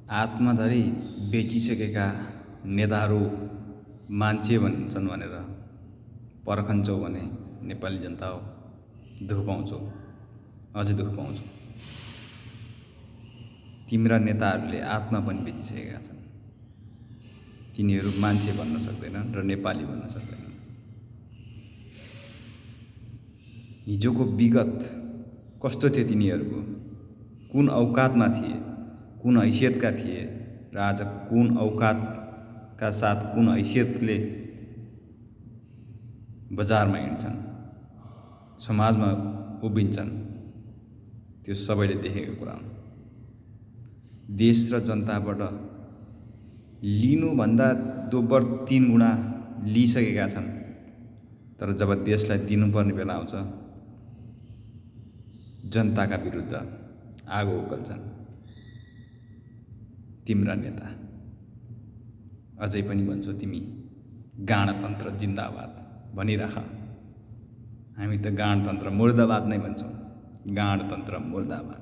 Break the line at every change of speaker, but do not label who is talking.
आत्मधरि बेचिसकेका नेताहरू मान्छे भन्छन् भनेर पर्खन्छौ भने नेपाली जनता हो, दुःख पाउँछौ, अझै दुःख पाउँछौ। तिम्रा नेताहरूले आत्मा पनि बेचिसकेका छन्। तिनीहरू मान्छे भन्न सक्दैनन् र नेपाली भन्न सक्दैनन्। हिजोको विगत कस्तो थियो तिनीहरूको, कुन औकातमा थिए, कुन हैसियतका थिए र आज कुन औकातका साथ कुन हैसियतले बजारमा हिँड्छन्, समाजमा उभिन्छन्, त्यो सबैले देखेको कुरा हो। देश र जनताबाट लिनुभन्दा दोब्बर 3 गुणा लिइसकेका छन्। तर जब देशलाई दिनुपर्ने बेला आउँछ, जनताका विरुद्ध आगो उकल्छन् तिम्रा नेता। अझै पनि भन्छौ तिमी गणतन्त्र जिन्दाबाद भनिराख। हामी त गणतन्त्र मुर्दाबाद नै भन्छौँ। गणतन्त्र मुर्दाबाद।